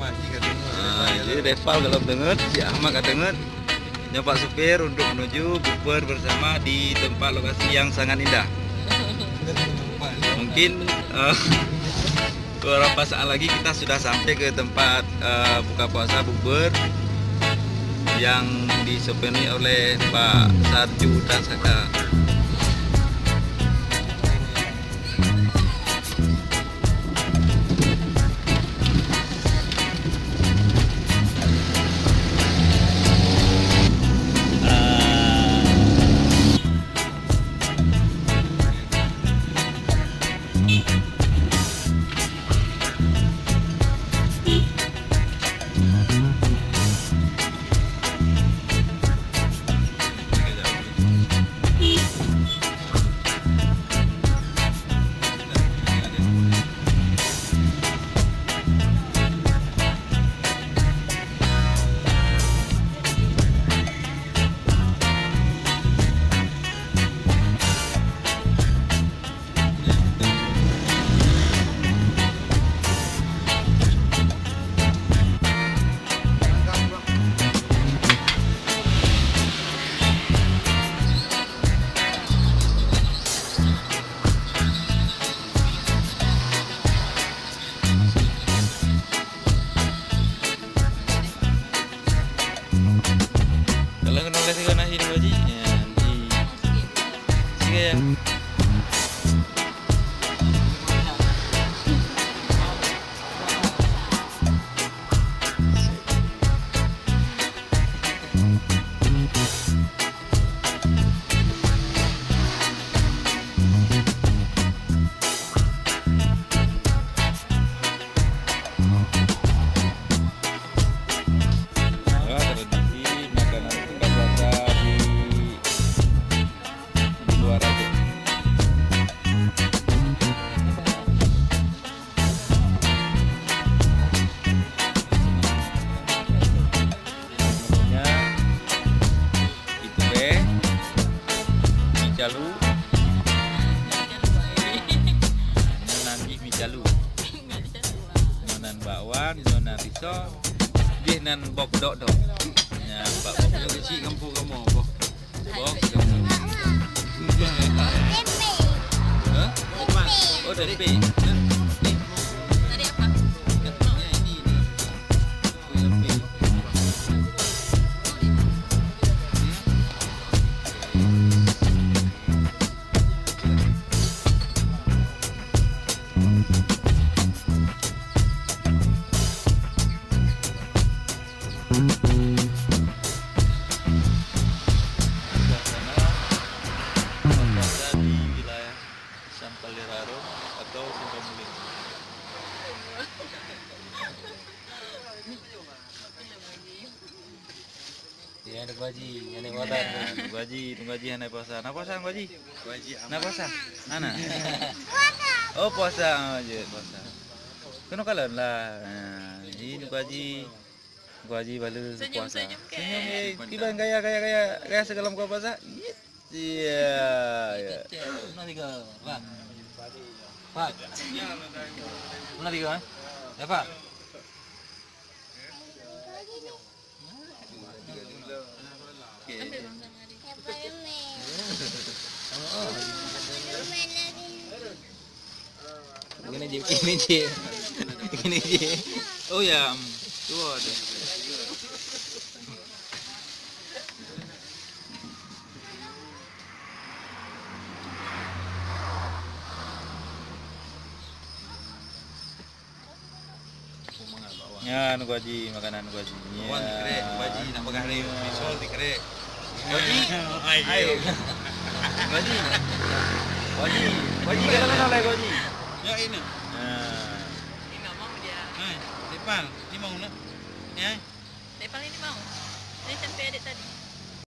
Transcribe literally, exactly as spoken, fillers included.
Ah, jadi Reval kalau deungon, si Ahmad ka deungon. Nyoe Pak Supir untuk menuju bukber bersama di tempat lokasi yang sangat indah. Mungkin, eh, beberapa saat lagi kita sudah sampai ke tempat, eh, buka puasa bukber yang disopeni oleh Pak Sarju dan Saka. Kalau kena oleh tiga nasi dua ji, ya, di tiga ya. Tradisi makanan buka puasa di, di luar aja. Namanya itu deh. Micalu. Nyoe nan jih micalu. Nyoe nan bakwan, nyoe nan riso. Jih nan bok dok-dok. Nyan bak bok dok. Kecil kampung kamu apa? Bok. Hah? Oh, tempe. Tadi apa? Suasana berada di wilayah Sampaliraro atau Simpang Muling. Ya, Teungku Haji, Teungku Haji, Teungku Haji hana puasa. Na puasa, Teungku Haji? Na puasa? Hana? Oh, puasa. Oh, jeuet puasa. Keunoe kalon lah. Nah, ini Teungku Haji. Teungku Haji balu puasa. Senyum, senyum, eh. Kiban gaya, gaya, gaya, gaya segala muka puasa. Iya, ya. Muna tiga, Pak. Pak. Muna tiga, eh? Ya, Pak. Oke. Ambil Bang Samari. Gini je, gini je. Gini je. Oh ya, em, tu ada. Ya, Teungku Haji, makanan Teungku Haji. Ya. Wan dikrek, Teungku Haji, nak peugah hari risol dikrek. Teungku Haji? Ayo. Teungku Haji. Teungku Haji. Teungku Haji, kata-kata lah, Teungku Haji. Ya, ini. Ya. Ini mau dia. Hai, Nepal, ini mau nak? Ya. Nepal ini mau. Ini sampai adik tadi.